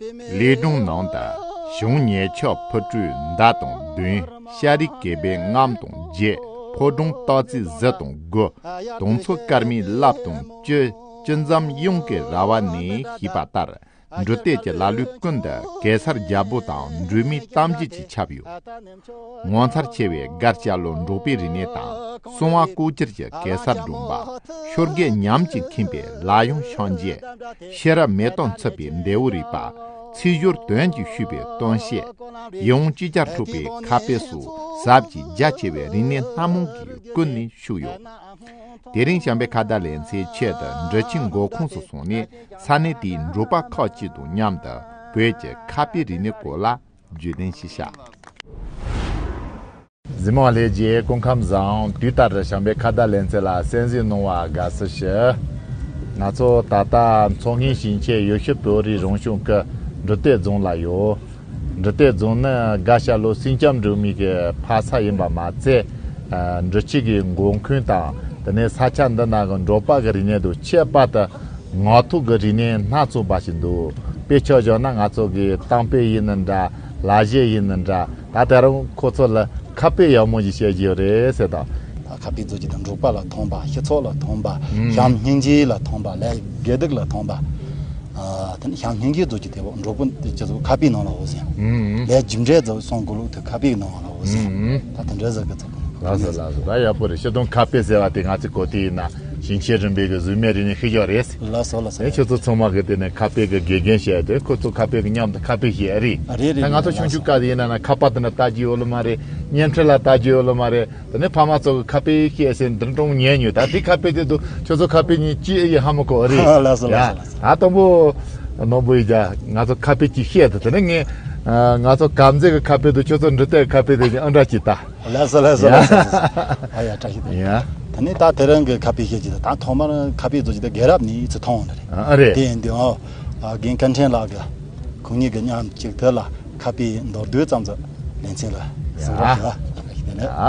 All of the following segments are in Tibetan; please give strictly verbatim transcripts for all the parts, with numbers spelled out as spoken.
ལས་སྒྲུང་ནང་དུ་གཞུང་ཉེ་ཆར་ཕུར་བྲོས་མདའ་དང་བདུན། ཤ་རིགས་གད་པའི་རྔམ་དང་བརྒྱད། ཕོ་བྲང་སྟག་རྩེའི་གཟི་དང་དགུ། དུང་མཚོ་དཀར་མོའི་རླབས་དང་བཅུ། བཅུ་མཚམས་གཡང་གི་ར་བ་ནས་ཞེས་པ་ལྟར། འབྲི་དེབ་ཀྱི་ལ་ལུགས་ཀུན་ཏུ་གེ་སར་རྒྱལ་པོ་དང་སྒྲོལ་མའི་གཏམ་རྒྱུད་ཀྱིས་ཁྱབ་ཡོད། ངོ་མཚར་ཆེ་བའི་སྒར་སྐྱ་ལོ་འབྲོག་པའི་རིག་གནས་དང་། གསང་བ་ལྐོག་གྱུར་གྱི་གེ་སར་སྒྲུང་པ། ཤོ་རྒས་ཉམས་ཀྱིས་ཁེངས་པའི་ལ་ཡང་ཤང་རྒྱལ། ཤེས་རབ་མེ་ཏོག་འཚུབ་པའི་འདས་པོ་རིག་པ། ཚིག་སྦྱོར་དོན་གྱིས་ཕྱུག་པའི་སྟོན་བཤད། ཡིད་འོང་ཅིག་ཅར་འཁྲིགས་པའི་ཁ་དཔེ་སོགས་ཟབ་ཅིང་རྒྱ་ཆེ་བའི་རིག་གནས་སྣ་མང་གིས་ཀུན་ནས་ཕྱུག་ཡོད། དེ་རིང་བྱམས་པའི་ཁ་བརྡ་ལེ་ཚན་ཆེད་དུ་འབྲི་ཆུའི་མགོ་ཁུངས་སུ་སོང་ནས་ས་གནས་དེའི་འབྲོག་པ་ཁག་ཅིག་དང་མཉམ་དུ་བོད་ཀྱི་ཁ་དཔེ་རིག་གནས་སྐོར་ལ་བརྗོད་དོན་ཞིག་བྱ། གཟིགས་མོ་ལྷན་རྒྱས་སྐུ་ཁམས་བཟང་། དུས་ལྟར་བྱམས་པའི་ཁ་བརྡ་ལེ་ཚན་ལ་གསན་གཟིགས་གནང་བར་དགའ་བསུ་ཞུ། ང་ཚོ་ད་ལྟ་མཚོ་སྔོན་ཞིང་ཆེན་ཡུལ་ཤུལ་བོད་རིགས་རང་སྐྱོང་ཁུལ་འབྲི་དེབ་རྫོང་ལ་ཡོད། འབྲི་དེབ་རྫོང་ནི་སྒར་སྐྱ་ལོ་སེང་ལྕམ་སྒྲོལ་མའི་གི་ཕ་ས་ཡིན་པ་མ་ཚད། ཨ། འབྲི་ཆུ་གི་མགོ་ཁུངས་དང་། དེ་ནས་ས་ཆ་འདི་ན་གི་འབྲོག་པ་གི་རིག་གནས་དང་ཁྱད་པར་དུ་ངག་ཐོག་གི་རིག་གནས་སྣ་ཚོགས་པ་ཞིག་འདུག་དཔེ་ཆ་བཞག་ན་ང་ཚོ་གི་གཏམ་དཔེ་ཡིན་ནི་འདྲ། ལ་གཞས་ཡིན་ནི་འདྲ། ད་དེ་རིང་ཁོ་ཚོ་ལ་ཁ་དཔེ་ཡག་མོ་ཞིག་བཤད་ཀྱི་ཡོད་རེད་ཟེར་དང་། ད་ཁ་དཔེ་བཟོ་རྒྱུ་དང་འབྲོག་པ་ལ་ཐོན་པ། སྤྱི་ཚོགས་ལ་ཐོན་པ། ཨུམ། བྱམས་སྙིང་རྗེ་ལ་ཐོན་པ། ལས་དགེ་སྡིག་ལ་ཐོན་པ། ཨ། དེ་ནི་བྱམས་སྙིང་རྗེ་བཟོ་རྒྱུ་དེ་འབྲོག་པ་དེ་ཚོ་ཁ་དཔེའི་ནང་ལ་འོ་ཟེར། ཨུམ། ལས་རྒྱུ་འབྲས་ཚོ་སོང་གོ་ལུགས་དེ་ཁ་དཔེའི་ནང་ལ་འོ་ཟེར། ཨུམ། ད་དེ་འདྲ་ཟེར་གི་ཚོ། ལགས་སོ་ལགས་སོ། ད་ཡག་པོ་རེད། སྤྱིར་བཏང་ཁ་དཔེ་ཟེར་བ་དེ་ང་ཚོ་གོ་དུས་ཡིན་ན་ཞིང་ཆེན་རིམ་པའི་གི་གཟུགས་མེད་རིག་གནས་ཤུལ་བཞག་རེད། ལགས་སོ་ལགས་སོ། ཨེ། ཁྱོད་ཚོ་ཚང་མ་གི་དེ་ནས་ཁ་དཔེ་གི་དགེ་རྒན་བྱས་ཏེ་ཁོ་ཚོ་ཁ་དཔེ་གི་མཉམ་དུ་ཁ་དཔེ་བཤད་རེད། རེད་རེད། ད་ང་ཚོ་རེད་ཆུང་ཆུང་རེད། སྐབས་ཡིན་ན་ན་ཁ་པར་དེ་འདྲ་ལྟ་རྒྱུ་ཡོད་ལ་མ་རེད། བརྙན་འཕྲིན་ལ་ལྟ་རྒྱུ་ཡོད་ལ་མ་རེད། དེ་ནས་ཕ་མ་ཚོ་གི་ཁ་དཔེ་བཤད་ཟེར་འདི་འདྲ་ཉན་ཉོས། ད་དེ་ཁ་དཔེ་དེ་འདུག་ཁྱོད་ཚོ་ཁ་དཔེ་གཉིས་ཅི་ཨེ་ཡི་ཧ་མ་གོ་རེད། ལགས་སོ་ལགས་སོ་ལགས་སོ། ད་དང་པོ་ནོར་བུ་ཡིས་ཀྱང་ང་ཚོ་ཁ་དཔེ་ཅིག་བཤད་དེ། དེ་ནས་ངས་ང་ཚོ་གབ་མཛེས་ཀྱི་ཁ་དཔེ་དང་ཁྱོད་ཚོ་འབྲི་དེབ་ཁ་དཔེ་དེ་ཨ་འདྲ་ཅིག་ལྟ། ལགས་སོ་ལགས་སོ་ལགས་སོ། ཨ་ཡ། བཀྲ་ཤིས་བདེ་ལེགས། ཡ། ད་ནི་ད་དེ་རིང་གི་ཁ་དཔེ་བཤད་ཀྱི་ད་ཐོག་མར་ཁ་དཔེ་བཟོ་རྒྱུ་དེ་རྒན་རབས་ནས་ཚུར་མཐོང་བ་རེད། ཨ་རེད། དེ་ཡིན་དུས་ཨ་རྒན་སྐལ་ཕྲན་ལགས་ཀྱིས་ཁོང་གཉིས་ཀྱི་མཉམ་གཅིག་དེ་ལ་ཁ་དཔེ་མདོར་བསྡུས་ཙམ་ཟིག་ལེ་ཚན་ལ་གསུང་རོགས་ཞུ་བ། བཀྲ་ཤིས་བདེ་ལེགས།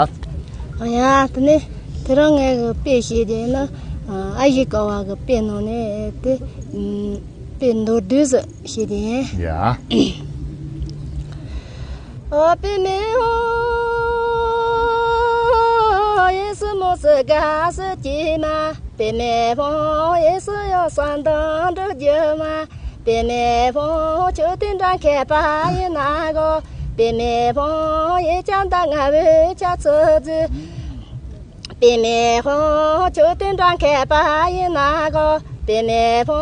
ཡ། ཨ་ཡ། དེ་ནས་དེ་རིང་ངས་གི་དཔེ་བཤད་དེ་ནི་ཨ་ཞེ་ཀ་བ་གི་དཔེ་ནང་ནས་དེ་དཔེ་མདོར་བསྡུས་སུ་བཤད་དེ་ཡིན། ཡ། ཨོ་པདྨེ་ཧོ། གཡས་སུ་མོ་སུ་དགའ་སུ་སྐྱེས་མ། པདྨེ་ཧོ། གཡས་སུ་ཡང་བསམ་དོན་འགྲུབ་རྒྱུ་མ། པདྨེ་ཧོ། ཁྱོད་དེ་འདྲ་མཁས་པ་ཡིན་ན་གོ། པདྨེ་ཧོ། གཡས་ལྕགས་མདའ་ལྔ་པོའི་ཕྱག་འཚལ་མཛོད། པདྨེ་ཧོ། ཁྱོད་དེ་འདྲ་མཁས་པ་ཡིན་ན་གོ། པདྨེ་ཧོ།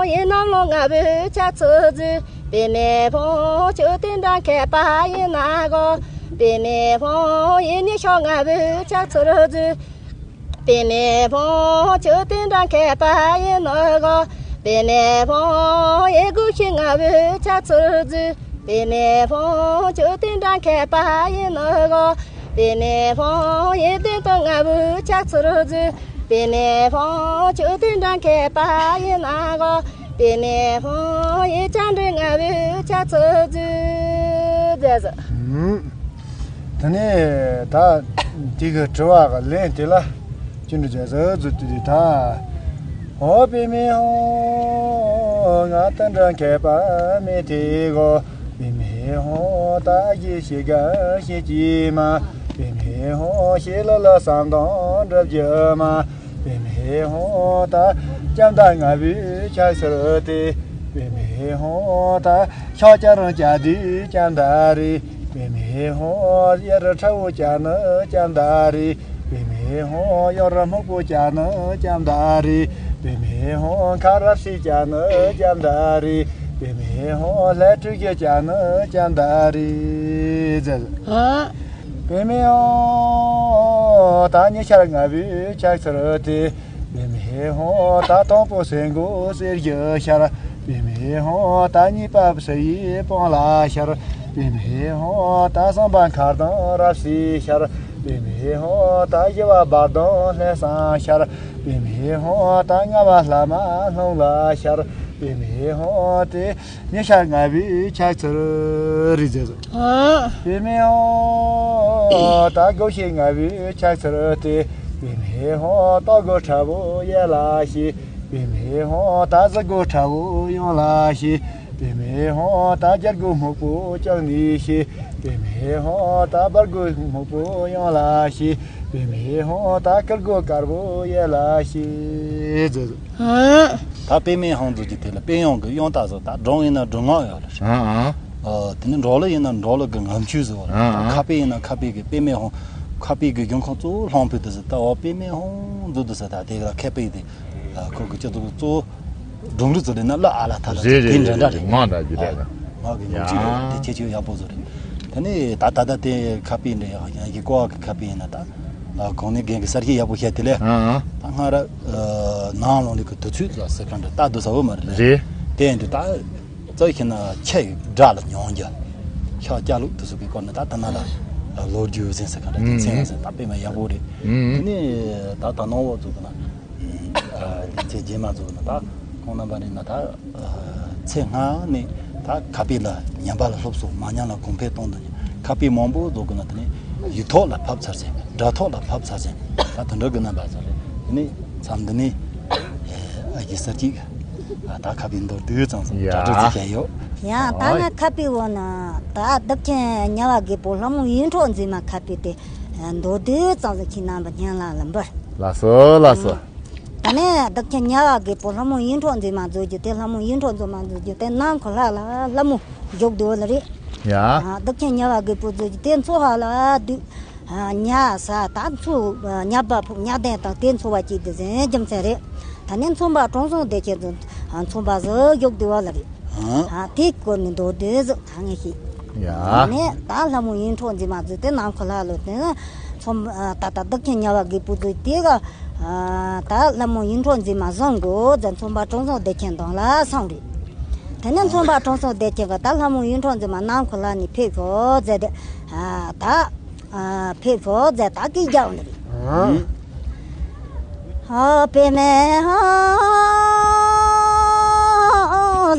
གཡས་གནམ་ལོ་ལྔ་པོའི་ཕྱག་འཚལ་མཛོད། པདྨེ་ཧོ། ཁྱོད་དེ་འདྲ་མཁས་པ་ཡིན་ན་གོ། པདྨེ་ཧོ། གཡས་ཉི་ཤར་ལྔ་པོའི་ཕྱག་འཚལ་མཛོད། པདྨེ་ཧོ། ཁྱོད་དེ་འདྲ་མཁས་པ་ཡིན་ནོ་གོ། པདྨེ་ཧོ། གཡས་སྒོ་ཕྱེ་ལྔ་པོའི་ཕྱག་འཚལ་མཛོད། པདྨེ་ཧོ། ཁྱོད་དེ་འདྲ་མཁས་པ་ཡིན་ནོ་གོ། པདྨེ་ཧོ། གཡས་བདུད་སྟོབས་ལྔ་པོའི་ཕྱག་འཚལ་མཛོད། པདྨེ་ཧོ། ཁྱོད་དེ་འདྲ་མཁས་པ་ཡིན་ན་གོ། པདྨེ་ཧོ། གཡས་བྱ་འབྲུག་ལྔ་པོའི་ཕྱག་འཚལ་མཛོད། ཟེར། ཨུམ། དེ་ནས་ད་དེ་གི་དྲི་བ་གི་ལན་དེ་ལ་ཅི་འདྲ་བྱས་ཟེར་ཟེར་དུས་དེ་ད། ཨོ་པདྨེ་ཧོ། ང་དེ་འདྲ་མཁས་པ་མེད་དེ་གོ། པདྨེ་ཧོ། ད་གཡས་ཕྱེ་དགའ་བྱེད་ཀྱི་མ། པདྨེ་ཧོ། གཡས་ལ་ལ་བསམ་དོན་འགྲུབ་རྒྱུ་མ། པདྨེ་ཧོ། ད་ལྕགས་མདའ་ལྔ་པོའི་ཕྱག་འཚལ་ཏེ། པདྨེ་ཧོ། ད་ཕྱག་རྒྱ་རང་རྒྱ་དུས་ལྕགས་མདའ་རེད། པདྨེ་ཧོ། གཡས་རུ་ཁྲ་བོ་རྒྱ་ནི་ལྕགས་མདའ་རེད། པདྨེ་ཧོ། གཡོན་རུ་སྨུག་པོ་རྒྱ་ནི་ལྕགས་མདའ་རེད། པདྨེ་ཧོ། ཁ་ར་སི་རྒྱ་ནི་ལྕགས་མདའ་རེད། པདྨེ་ཧོ། ལྷ་ཕྲུག་གི་རྒྱ་ནི་ལྕགས་མདའ་རེད། ཨ། པདྨེ་ཧོ། ད་ཉི་ཤར་ལྔ་པོའི་ཕྱག་འཚལ་ཏེ། པདྨེ་ཧོ། ད་དང་པོ་སེ་གོ་གསེར་གྱི་ཤར། པདྨེ་ཧོ། ད་གཉིས་པ་སུ་ཡི་པང་ལ་ཤར། པདྨེ་ཧོ། ད་གསུམ་པ་མཁར་དང་རབ་སའི་ཤར། པདྨེ་ཧོ། ད་བཞི་པ་བར་དང་ལྷ་བསངས་ཤར། པདྨེ་ཧོ། ད་ལྔ་པ་ལྷ་མ་ལྷུང་ལ་ཤར། པདྨེ་ཧོ། དེ་ཉི་ཤར་ལྔ་པོའི་ཕྱག་འཚལ་རེད་ཟེར། ཨ། པདྨེ་ཧོ། ད་སྒོ་ཕྱེ་ལྔ་པོའི་ཕྱག་འཚལ་ཏེ། པདྨེ་ཧོ། ད་སྒོ་ཁྲ་བོ་གཡས་ལ་ཕྱེ། པདྨེ་ཧོ། ད་གཟི་སྒོ་ཁྲ་བོ་གཡོན་ལ་ཕྱེ། པདྨའི་ཧོང་ད་རྒྱལ་སྒོ་སྨུག་པོ་བཅག་ནས་ཤི། པདྨའི་ཧོང་ད་བར་སྒོ་སྨུག་པོ་ཡངས་ལ་ཤི། པདྨའི་ཧོང་ད་དཀར་སྒོ་དཀར་པོ་ཡལ་ལ་ཤི། ད་པདྨའི་ཧོང་ཟེར་གྱི་དེ་ལ་པད་ཡངས་ཀྱི་ཡངས་ད་ཟེར། ད་སྒྲུང་ཡིན་ན་སྒྲུང་ངག་ཡོད་ལ། ཨ་ཨ། ཨ། དེ་ནི་འབྲོག་གླུ་ཡིན་ན་འབྲོག་གླུ་གི་ངམ་ཆུ་ཟེར་བ་ལ། ཨ་ཨ། ཁ་དཔེ་ཡིན་ན་ཁ་དཔེ་གི་པདྨའི་ཧོང་། ཁ་དཔེ་གི་འབྱུང་ཁུངས་གཙོ་བོ་ལྷུན་པོ་དེ་ཟེར། ད་འོ་པདྨའི་ཧོང་ཟེར་དུ་ཟེར། ད་དེ་ག་ཁ་དཔེ་དེ། ཨ། ཁོ་གི་སྤྱི་ཚོགས་གཙོ་བོ་སྒྲུང་རུ་ཚོ་ལས་ན་གླུ་ཨ་ལ་ཐ་ལ་རེད་རེད་དེ་འདྲ་འདྲ་རེད། ངག་འདྲ་ཅིག་རེད། ཨ། ངག་གི་ངོམ་ཆུ་རེད། ཨ། དེ་ཁྱད་ཆོས་ཡག་པོ་བཟོ་རེད། དེ་ནས་ད་ད་ལྟ་དེ་ཁ་དཔེ་འདྲ་ཡག་ཡང་གི་ཀོ་བ་གི་ཁ་དཔེ་ཡིན་ན་ད། ཨ། གོང་ནས་རྒན་གི་གསར་བརྗེ་ཡག་པོ་བཤད་དེ་ལས། ཨ་ཨ། ད་སྔ་ར། ཨ། ནང་ལོགས་ལས་ཀྱི་དུས་ཚོད་ལ་ཟེར་ག་འདྲ་ལྟ་དུ་ཟ་བོ་མ་རེད་ལས། རེད། དེ་ཡིན་དུས་ད། རྩ་བ་ཤེས་ན་ཆེ་དགྲ་ལ་མྱོང་རྒྱུ། ཤ་སྐྱ་ལུག་དུ་སོགས་པའི་སྐོར་ནས་ད་ད་ན་ལ་ལོ་རྒྱུས་ཟིན་ཟེར་ག་འདྲ་དེ་མཚན་ཟིན་ད་དཔེ་མ་ཡག་པོ་རེད། ཨུ། དེ་ནས་ད་ད་ནང་འོག་ཚོ་ན། ཚེ་རྗེས་མ་ཚོ་ན་ད་ཁོང་རྣམ་པ་རེད་ན་ད། ཚེ་སྔ་ནས་ད་ཁ་དཔེ་ལ་ཉམས་པ་ལ་སློབ་གསོ་མ་ཉམས་ལ་གོང་འཕེལ་གཏོང་དུ་ཁ་དཔེ་མང་པོ་བཟོ་དགོས་ན་དེ་ནས་ཡིག་ཐོག་ལ་ཕབ་ཚར་ཟིན་སྒྲ་ཐོག་ལ་ཕབ་ཚར་ཟིན་ད་དེ་འདྲ་དགོས་རྣམ་པ་ཚོ་རེད། དེ་ནས་མཚམས་འདི་ནས་ཨ་ཀྱི་ས་གཅིག་ད་ཁ་དཔེ་མདོར་བསྡུས་ཙམ་ཙམ་ཡ། གྲ་སྒྲིག་ཅིག་བྱས་ཡོད། ཡང་ད་ང་ཁ་དཔེ་འོ་ན་ད་སྡིག་ཆེན་དམྱལ་བ་རྒད་པོ་ལྷ་མོ་ཡིད་འཕྲོག་མཛད་མ་ཁ་དཔེ་དེ་མདོར་བསྡུས་ཙམ་ཙམ་ཁྱེད་རྣམ་པ་སྙན་ལ་ལ་འབུལ། ལགས་སོ་ལགས་སོ། ད་ནས་བདག་ཁྱེད་དམྱལ་བ་རྒད་པོ་ལྷ་མོ་ཡིད་འཕྲོག་མཛད་མ་མཛད་རྒྱུ་དེ་ལྷ་མོ་ཡིད་འཕྲོག་མཛད་མ་མཛད་རྒྱུ་དེ་ནམ་མཁའ་ལྷ་ལ་ལྷ་མོ་བཞུགས་སྡོད་ལ་རེད། ཡ། བདག་ཁྱེད་དམྱལ་བ་རྒད་པོ་མཛད་རྒྱུ་དེ་མཚོ་ཧ་ལ་སྡུད། ཉ་ས་ད་མཚོ་ཉ་པ་ཕུག་ཉ་གདན་དང་དེ་མཚོ་བ་གཅིག་དེ་ཟིན་རྒྱུ་མཚན་རེད། ད་ནས་མཚོན་པ་དྲང་སྲོང་བདེ་ཆེན་དུ་མཚོན་པ་ཟིག་བཞུགས་སྡོད་ལ་རེད། ཨ། དེའི་སྐོར་ནས་མདོར་བསྡུས་ཟིག་ད་ངས་ཤེས། ཡ། ད་ནས་ད་ལྷ་མོ་ཡིད་འཕྲོག་མཛད་མ་མཛད་དེ་ནམ་མཁའ་ལྷ་ལོ་དེ་མཚོན། ད་ད་བདག་ཁྱེད་དམྱལ་བ་རྒད་པོ་མཛད་དེ་ག་ད་ལྷ་མོ་ཡིད་འཕྲོག་མཛད་མ་བཟང་གོ་ཟེར་མཚོན་པ་དྲང་སྲོང་བདེ་ཆེན་དང་ལ་སོང་རེད། དེ་ནས་མཚོན་པ་དྲང་སྲོང་བདེ་ཆེན་ག་ད་ལྷ་མོ་ཡིད་འཕྲོག་མཛད་མ་ནམ་མཁའ་ལྷ་ནས་ཕེབས་ཤོག་ཟེར་ཏེ། ད། ཕེབས་ཤོག་ཟེར་ད་སྐད་རྒྱག་ནི་རེད། ཨ། པདྨའི་ཧོ།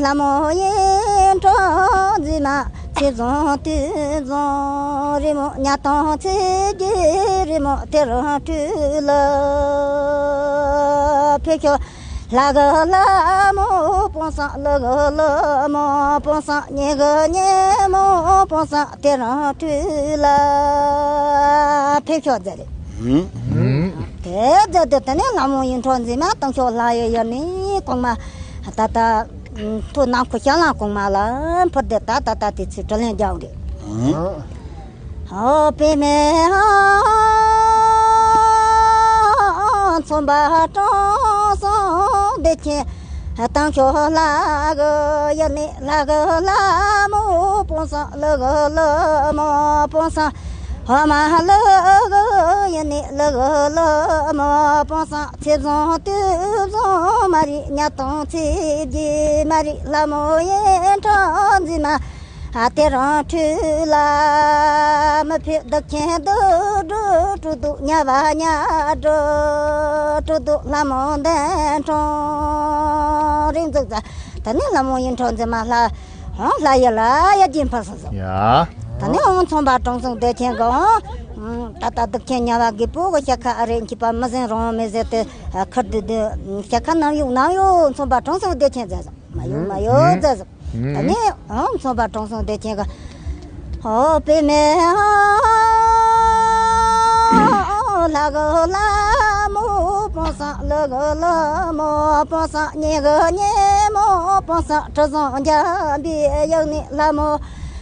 ལྷ་མོ་ཡིད་འཕྲོག་མཛད་མ་ཚེ་བཟང་དུས་བཟང་རི་མོ་ཉ་དང་ཚེ་རྒྱལ་རི་མོ་དེ་རང་སྤྲུལ་ལ་ཕེབས་ཤོག་ལྷ་གི་ལྷ་མོ་དཔང་བཟང་ཀླུ་གི་ཀླུ་མོ་དཔང་བཟང་ཉི་གི་ཉི་མོ་དཔང་བཟང་དེ་རང་སྤྲུལ་ལ་ཕེབས་ཤོག་ཟེར་རེད། ཧུམ། དེ་ཟེར་དུས་དེ་ནས་ལྷ་མོ་ཡིད་འཕྲོག་མཛད་མ་བཏང་ཤོག་ལྷ་ཡི་ཡུལ་ནས་གོང་མ་ད་ལྟ་མཐོ་ནམ་མཁའ་ཤར་ལམ་གོང་མ་ལ་འཕུར་ཏེ་ད་ད་ལྟ་དེ་ཚེ་དྲི་ལན་རྒྱག་གི། ཧུམ། ཨོ་པདྨའི་ཧོ། མཚོན་པ་དྲང་སྲོང་བདེ་ཆེན་བཏང་ཤོག་ལྷ་གི་ཡུལ་ནས་ལྷ་གི་ལྷ་མོ་དཔང་བཟང་ཀླུ་གི་ཀླུ་མོ་དཔང་བཟང་། ཧོ་མ་ཀླུ་གི་ཡུལ་ནས་ཀླུ་གི་ཀླུ་མོ་དཔང་བཟང་། ཚེ་བཟང་དུས་བཟང་མ་རེད། ཉ་དང་ཚེ་རྒྱལ་མ་རེད། ལྷ་མོ་ཡིད་འཕྲོག་མཛད་མ་ཨ་དེ་རང་སྤྲུལ་ལ་མི་ཕེབས། བདག་ཁྱེད་འདུག་འགྲོ་སྤྲུལ་འདུག་ཉ་བ་ཉ་འགྲོ་སྤྲུལ་འདུག་ལྷ་མོ་གདན་དྲངས་རིག་འཛུགས་ཟ། ད་ནི་ལྷ་མོ་ཡིད་འཕྲོག་མཛད་མ་ལྷ་ཧོང་ལྷ་ཡི་ལ་ཡ་སྦྱིན་ཕར་སོང་ཟོ། ཡ། ད་ནི་ཧོང་མཚོན་པ་དྲང་སྲོང་བདེ་ཆེན་གི་ཧོང་། ད་ལྟ་བདག་ཁྱེད་དམྱལ་བ་རྒད་པོ་གི་ཤ་ཁ་ཨ་རེ་འཁྱིད་པ་མི་ཟིན་རང་མི་ཟེར་ཏེ་ཁར་དུ་དུ་ཤ་ཁ་ནམ་ཡོང་ནམ་ཡོང་མཚོན་པ་དྲང་སྲོང་བདེ་ཆེན་ཟེར་ཟོ། མ་ཡོང་མ་ཡོང་ཟེར་ཟོ། ད་ནི་ཨང་མཚོན་པ་དྲང་སྲོང་བདེ་ཆེན་ག་ཨོ་པདྨའི་ལྷ་གི་ལྷ་མོ་དཔང་བཟང་། ཀླུ་གི་ཀླུ་མོ་དཔང་བཟང་། ཉི་གི་ཉི་མོ་དཔང་བཟང་། དྲི་བཟང་འཇམ་པའི་ཡུལ་ནས་ལྷ་མོ་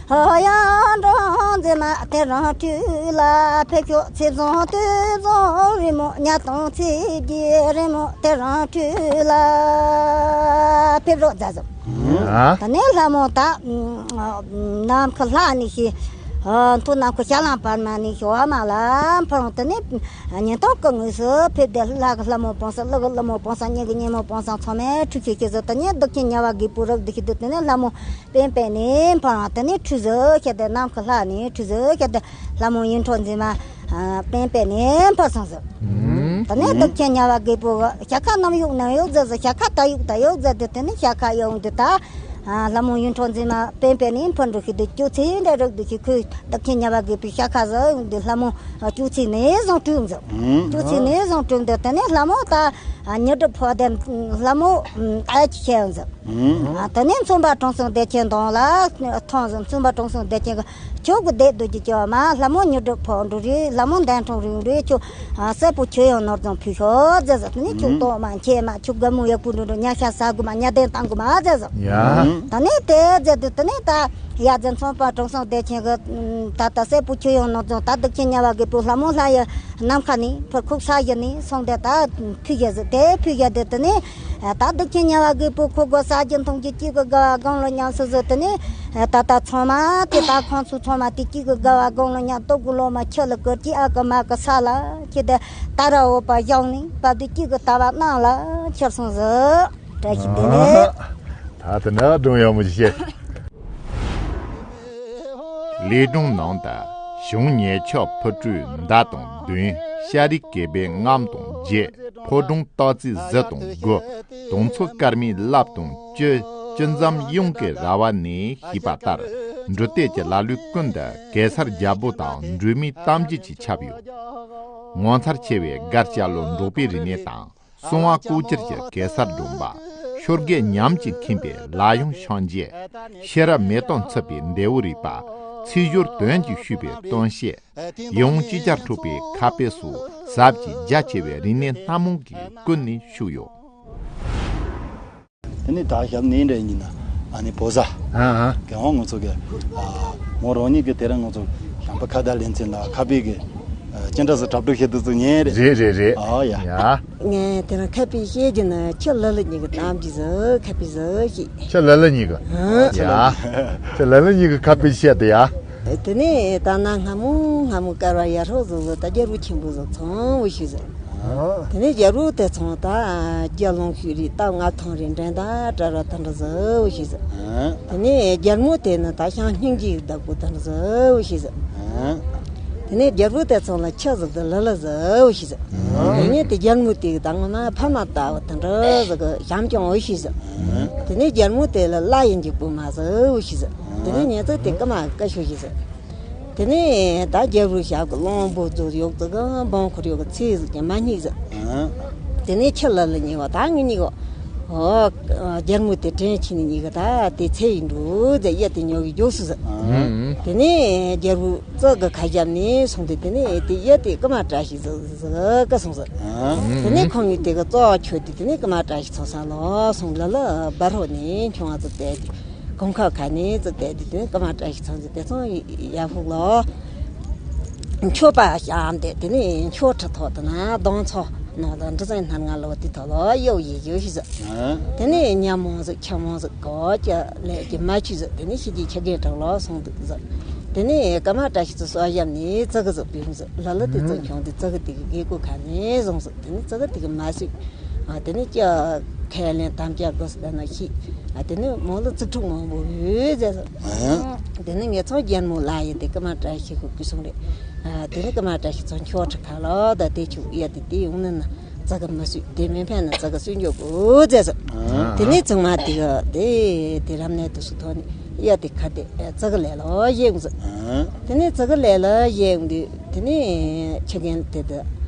ཡང་འབྲོང་མཛེས་མ་དེ་རང་སྤྲུལ་ལ་ཕེབས་ཤོག་ཚེ་བཟང་དུས་བཟང་རི་མོ་ཉ་དང་ཚེ་རྒྱལ་རི་མོ་དེ་རང་སྤྲུལ་ལ་ཕེབས་རོགས་མཛད་ཟོ། ཨ། ད་ནས་ལྷ་མོ་ད་ནམ་མཁའ་ལྷ་ནས་ཤི། མཐོ་ནམ་མཁའ་ཤར་ལམ་བར་མ་ནས་ཤི་བ་མ་ལ་འཕུར་འོང་། དེ་ནས་ཉིན་ཐོག་གི་དངོས་སུ་ཕེབས་ཏེ་ལྷ་གི་ལྷ་མོ་དཔང་བཟང་། ཀླུ་གི་ཀླུ་མོ་དཔང་བཟང་། ཚང་མས་ཁྲུས་ཆེ་ཆེ་ཟོ། དེ་ནས་བདག་ཁྱེད་དམྱལ་བ་རྒད་པོ་རབ་ཏུ་ཤི་དུས་དེ་ནས་ལྷ་མོ་པེན་པེ་ནས་འཕུར་འོང་། དེ་ནས་ཁྲུས་ཟོ་བྱས་ཏེ་ནམ་མཁའ་ལྷ་ནས་ཁྲུས་ཟོ་བྱས་ཏེ་ལྷ་མོ་ཡིད་འཕྲོག་མཛད་མ་པེན་པེ་ནས་འཕུར་སོང་ཟོ། ད་ནས་བདག་ཁྱེད་དམྱལ་བ་རྒད་པོ་གི་ཤ་ཁ་ནམ་ཡོང་ནམ་ཡོང་ཟེར་ཟོ། ཤ་ཁ་ད་ཡོང་ད་ཡོང་ཟེར་དུས་དེ་ནས་ཤ་ཁ་ཡོང་དུས་ད་ལྷ་མོ་ཡིད་འཕྲོག་མཛད་མ་པེན་པེ་ནས་འཕུར་འགྲོ་ཤི་དུས་སྐྱོ་ཚེ་འདྲ་རབ་ཏུ་ཤི། ཁོས་བདག་ཁྱེད་དམྱལ་བ་རྒད་པོའི་ཤ་ཁ་ཟོ་ཡོང་དུས་ལྷ་མོ་སྐྱོ་ཚེ་ནས་བཟུང་སྤྲུལ་ཟོ། སྐྱོ་ཚེ་ནས་བཟུང་སྤྲུལ་དུས་དེ་ནས་ལྷ་མོ་ད། ཨ། མྱུར་འགྲུབ་ཕོ་བདེ་ལྷ་མོ་ད་ཅི་བྱས་ཟིན། ཨ། དེ་ནས་མཚུངས་པ་དྲང་སྲོང་བདེ་ཆེན་དང་ལ་ཐོང་ཟིན། མཚུངས་པ་དྲང་སྲོང་བདེ་ཆེན་གྱིས་ཁྱོད་ཀྱི་བདེ་སྡུག་གི་སྐྱོ་མ་ལྷ་མོ་མྱུར་འགྲུབ་ཕོ་འགྲོ་རེད། ལྷ་མོ་འདས་འཁྲུངས་རིང་རེད། ཁྱོད་ཨ་སྲས་པོ་ཁྱོད་ཡང་ནོར་བཟང་ཕུལ་ཤོག་ཟེར་ཟིན། དེ་ནས་ཁྱོད་ལྟོགས་མ་འཁྱེར་མ་ཁྱོད་དགའ་མོ་ཡག་པོ་འགྲོ་འགྲོ་ཉལ་ཤ་ཟ་དགོས་མ་ཉལ་གདན་བཏང་དགོས་མ་ཟེར་ཟིན། ཡ། ད་ནས་དེ་ཟེར་དུས་དེ་ནས་ད་ཡ་ཟིན། མཚུངས་པ་དྲང་སྲོང་བདེ་ཆེན་གྱིས་ད་ལྟ་སྲས་པོ་ཁྱོད་ཡང་ནོར་བཟང་ད་སྡིག་ཆེན་དམྱལ་བ་གི་བུ་ལྷ་མོ་ལྷ་ཡི་ནམ་མཁའ་ནས་ཕར་ཁུག་ས་ཡི་ནས་སོང་སྟེ་ད་ཕུལ་ཡ་ཟིན། དེ་ཕུལ་ཡ་དེ་དེ་ནས་ད་སྡིག་ཆེན་དམྱལ་བ་གི་བུ་ཁོ་དགོས་ས་ཀྱི་མཐོང་གི་གཅིག་གི་དགའ་བ་སྒོམ་ལ་ཉམས་སུ་བཟོས། དེ་ནས་ད་ལྟ་ཚང་མ་དེ་ད་ཁོང་ཚོ་ཚང་མ་དེ་གཅིག་གི་དགའ་བ་སྒོམ་ལ་ཉམས། སྟོབས་དགུ་ལོ་མ་ཁྱི་ལ་ཀིར་གྱི་ཨ་ཀི་མ་ཀི་ས་ལ་ཁྱི་དེ་ད་ར་འོ་པ་བཞག་ནས་བབ་དེ་གཅིག་གི་ལྟ་བ་གནང་ལ་ཁྱེར་སོང་ཟིན། བཀྲ་ཤིས་བདེ་ལེགས། ད་དེ་ནས་སྒྲུང་ཡག་མོ་ཞིག་བཤད། ལས་སྒྲུང་ནང་དུ་གཞུང་ཉེ་ཆར་ཕུར་བུའི་མདའ་དང་བདུན། ཤ་རིགས་གད་པའི་རྔམ་དང་བརྒྱད། ཕོ་བྲང་སྟག་རྩེའི་གཟི་དང་དགུ། དུང་མཚོ་སྐར་མའི་རླབས་དང་བཅུ། བཅུ་མཚམས་གཡང་གི་ར་བ་ནས་ཞེས་པ་ལྟར། འབྲུ་གཏད་ཀྱི་ལ་ལུགས་ཀུན་ཏུ་གེ་སར་རྒྱལ་པོ་དང་སྒྲོལ་མའི་གཏམ་རྒྱུད་ཀྱིས་ཁྱབ་ཡོད། ངོ་མཚར་ཆེ་བའི་སྒར་སྐྱ་ལོ་འབྲོག་པའི་རིག་གནས་དང་། གསང་བ་ལྐོག་གྱུར་གྱི་གེ་སར་སྒྲོན་པ། ཤོ་རྒས་ཉམས་ཀྱིས་ཁེངས་པའི་ལ་ཡང་ཤང་རྒྱས། ཤེས་རབ་མེ་ཏོག་འཚིབ་པའི་འདས་པོ་རིག་པ། ཚིག་སྦྱོར་དོན་གྱིས་ཕྱུག་པའི་སྟོན་བཤད། ཡིད་དབང་ཅིག་ཅར་འཕྲོག་པའི་ཁ་དཔེ་སོགས་ཟབ་ཅིང་རྒྱ་ཆེ་བའི་རིག་གནས་སྣ་མང་གིས་ཀུན་ནས་ཕྱུག་ཡོད། དེ་ནས་ད་ཞབས་ནས་འདྲ་ཡིན་ན་ཨ་ནི་བོ་ཟ། ཨ་ཨ། རྒན་དབང་ང་ཚོ་གི་ཨ་མོ་རང་ཉིད་ཀྱི་དེ་རིང་ང་ཚོ་བྱམས་པ་ཁ་བརྡ་ལེ་ཚན་ལ་ཁ་དཔེ་གི་ཨ་ཅི་འདྲ་ཟེར་གྲ་སྒྲིག་བྱེད་དུ་ཚུགས་ཉན་རེད། རེད་རེད་རེད། ཨ་ཡ། ཡ། ངས་དེ་རིང་ཁ་དཔེ་བཤད་རྒྱུ་ནི་ཁྱི་ལི་ལི་གཉིས་ཀྱི་གཏམ་རྒྱུད་ཟིག་ཁ་དཔེ་ཟིག་བཤད། ཁྱི་ལི་ལི་གཉིས་ཀྱི། ཨ་ཁྱི་ལི་ལི། ཡ། ཁྱི་ལི་ལི་གཉིས་ཀྱི་ཁ་དཔེ་བཤད་དེ་ཡ། དེ་ནས་ད་ན་སྔ་མོ་སྔ་མོ་དཀར་བ་ཡ་ཧྲོ་ཟིག་ཟིག་ད་རྒྱལ་པོ་ཆེན་པོ་ཟིག་ཚོང་བུ་ཞིག་ཟིག་དེ་ནས་རྒྱལ་པོ་དེ་ཚོང་ད་རྒྱལ་ལོང་ཤུ་རི་སྟབས་ང་ཐང་རི་འདྲེན་ད་དྲ་ར་ད་འདྲ་ཟིག་བུ་ཞིག་ཟིག་དེ་ནས་རྒྱལ་མོ་དེ་ནི་ད་ཤང་སྙིང་རྗེ་ཡི་བདག་པོ་ད་འདྲ་ཟིག་བུ་ཞིག་ཟིག་དེ་ནས་རྒྱལ་པོ་དེ་ཚང་ལ་ཁྱི་ཟིག་དང་ལི་ལི་ཟིག་འོ་ཞིག་ཟིག་དེ་ནས་དེ་རྒྱལ་མོ་དེ་གི་ད་ངོ་མ་ཕ་མ་ལྟ་བུ་དེ་འདྲ་ཟིག་གི་བྱམས་སྐྱོང་འོ་ཞིག་ཟིག་དེ་ནས་རྒྱལ་མོ་དེ་ལ་བླ་ཡི་འཇིགས་པོ་མ་ཟིག་འོ་ཞིག་ཟིག་དེ་ནས་ཉེ་ཚོ་དེ་ཀ་མ་ཀ་ཤོ་ཞིག་ཟིག་དེ་ནས་ད་རྒྱལ་པོའི་ཞབས་ཀྱི་གླང་པོ་རྫོགས་ཡོག་ཙི་གི་འབངས་འཁོར་ཡོག་གི་ཚེ་ཟིག་ཀྱང་མ་སྙིགས་ཟིག་དེ་ནས་ཁྱི་ལི་ལི་གཉིས་པ་ད་ངེད་གཉིས་གི་ཨོ། རྒྱལ་མོ་དེ་དྲན་ཆེ་ནི་གཉིས་ཀ་ད་དེ་ཚེ་ཡིན་འགྲོ་ཟེར་གཡུ་དེ་ཉོ་གི་མགྱོགས་སུ་ཟེར། ཨང་། དེ་ནས་རྒྱལ་པོ་ཙི་གི་ཁ་ཞབས་ནས་སོང་སྟེ་དེ་ནས་དེ་གཡུ་དེ་ཀི་མ་བཀྲ་ཤིས་ཟེར་ཟེར་ཀི་སོང་ཟེར། ཨང་། དེ་ནས་ཁོང་གཉིས་དེ་གི་ཙོག་ཁྱོད་དེ་དེ་ནས་ཀི་མ་བཀྲ་ཤིས་ཚོ་ས་ལོ་སོང་ལ་ལ་བར་ཧོ་ནས་ཁྱོང་བ་ཙི་བལྟས་དེ་གོང་ཁ་ཁ་ནས་ཙི་བལྟས་དེ་དེ་ནས་ཀི་མ་བཀྲ་ཤིས་ཚོ་ཟེར་དེ་ཚོ་ཡ་ཧུག་ལོ། མཆོད་པ་བཤམས་ཏེ་དེ་ནས་མཆོད་ཁྲི་ཐོག་ཏུ་ན་གདོང་ཚོ་ནང་དང་འབྲུ་ཟན་སྣ་ལྔ་ལོ་དེ་ཐོག་ལ་གཡོག་ཡི་ཡོད་ཞིག་ཟེར། ཨ། དེ་ནས་ཉ་མོ་ཟིག་ཁྱི་མོ་ཟིག་གོ་ཅི་ལས་ཀྱི་མ་ཆུ་ཟིག་དེ་ནས་ཤི་རྗེས་ཁྱི་རྒན་གྲོགས་ལོ་སོང་འདུག་ཟེར། དེ་ནས་ཀ་མ་བཀྲ་ཤིས་ཚོ་སོ་ཡབ་ནས་ཙི་གི་ཟིག་བུད་ཟེར། ལ་ལ་དེ་ཙི་ཁྱོང་དེ་ཙི་གི་དེ་གི་རྒད་པོ་ཁ་ནས་བཟུང་ཟེར། དེ་ནས་ཙི་གི་དེ་གི་མ་སུས། ཨ། དེ་ནས་ཀྱ་ཁས་ལེན་དམ་བཅའ་དགོས་ཟེར་ན་ཤི། ཨ། དེ་ནས་མོ་ལ་ཙི་ཕྲུག་མང་པོ་ཡོད་ཟེར་ཟེར། ཨ། དེ་ནས་ངེད་ཚང་རྒྱལ་མོ་ལ་ཡི་དེ་ཀ་མ་བཀྲ་ཤིས་ཁུ་གུ་སོང་རེད། ཨ། དེ་ནས་ཀ་མ་བཀྲ་ཤིས་ཚོ་མཆོག་ཁྲི་ཁ་ལོ་ད་དེ་ཆུ་ཡ་དེ་དེ་ཡོང་ནི་ན་ཙི་གི་མི་སུས་དེ་མི་ཕན་ན་ཙི་གི་སུས་འཇོག་དགོས་ཟེར་ཟེར། ཨ། དེ་ནས་ཚང་མ་དེ་གི་དེ་དེ་རབ་གནས་དུ་སུ་ཐོག་ནས་ཡ་དེ་ཁ་དེ་ཙི་གི་ལས་ལོ་ཡེ་ཡོང་ཟེར། ཨ། དེ་ནས་ཙི་གི་ལས་ལོ་ཡེ་ཡོང་དུས་དེ་ནས་ཁྱི་རྒན་དེ་དེ།